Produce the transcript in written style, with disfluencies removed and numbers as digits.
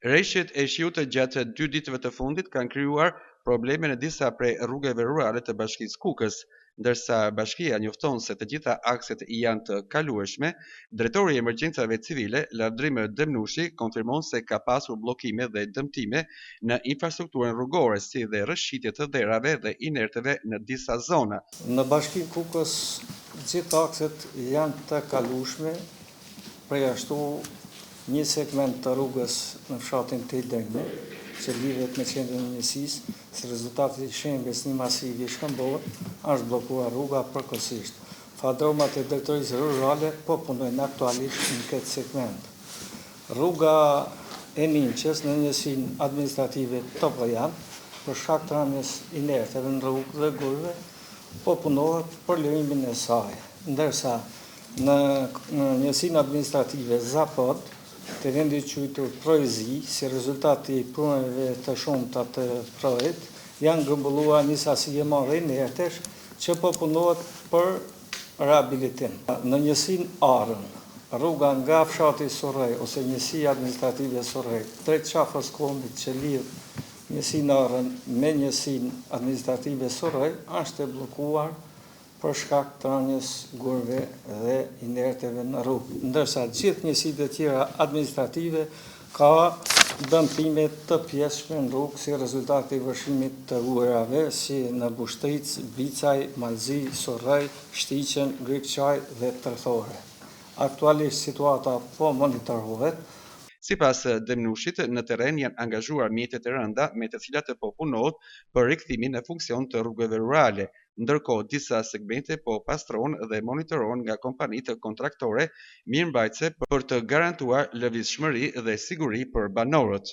Reshjet e shiut gjatë dy ditëve të fundit kanë krijuar probleme në disa prej rrugëve rurale të Bashkisë Kukës. Ndërsa bashkia njofton se të gjitha akset janë të kalueshme, drejtori i Emergjencave Civile, Lavdrim Demnushi, konfirmon se ka pasur bllokime dhe dëmtime në infrastrukturën rrugore, si dhe rrëshqitje të dherave dhe inerteve në disa zona. Në Bashkinë Kukës gjithë akset janë të kalueshme, Përjashto një segment të rrugës në fshatin Teldrine, që lidhet me qendrën e njësisë, si rezultat i shembjes një masivi shkëmbor, është bllokuar rruga përkohësisht. Fadromat e Drejtorisë Rurale po punojnë aktualisht në këtë segment. Rruga e Nimçës në njësinë administrative Topojan, për shkak të rënies inerteve në rrugë dhe gurëve, po punohet për lirimin e saj, ndërsa Në njësinë administrative Zapod, te vendi i quajtur Proizi, si rezultat i prurjeve të shumta të përroit, janë grumbulluar një sasi e madhe inertesh që po punohet për rehabilitim. Në njësinë Arrën, rruga nga fshati Surroj ose njësia administrative Surroj drejt Qafës Komit që lidh njësinë Arrën me njësinë administrative Surroj është e bllokuar për shkak të rënies gurëve dhe inerteve në rrugë, ndërsa gjithë njësitë e tjera administrative ka dëmtime të pjesshme në rrugë si rezultat i vërshimit të ujërave si në Bushtricë, Bicaj, Malzi, Surroj, Shtiqën, Grykçaj dhe Tërthore. Aktualisht situata po monitorohet. Sipas Demnushit, në terren janë angazhuar mjete të rënda me të cilat po punohet për rikthimin në funksion të rrugëve rurale, Ndërkohë, disa segmente po pastrohen dhe monitorohen nga kompanitë kontraktore mirëmbajtëse për të garantuar lëvizshmëri dhe siguri për banorët.